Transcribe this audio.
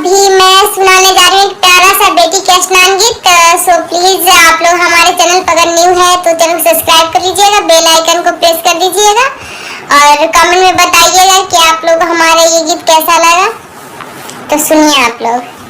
अभी मैं सुनाने जा रही हूँ एक प्यारा सा बेटी के स्नान गीत। सो प्लीज आप लोग हमारे चैनल पर अगर न्यू है तो चैनल सब्सक्राइब कर लीजिएगा, बेल आइकन को प्रेस कर दीजिएगा और कमेंट में बताइएगा कि आप लोग हमारा ये गीत कैसा लगा। तो सुनिए आप लोग।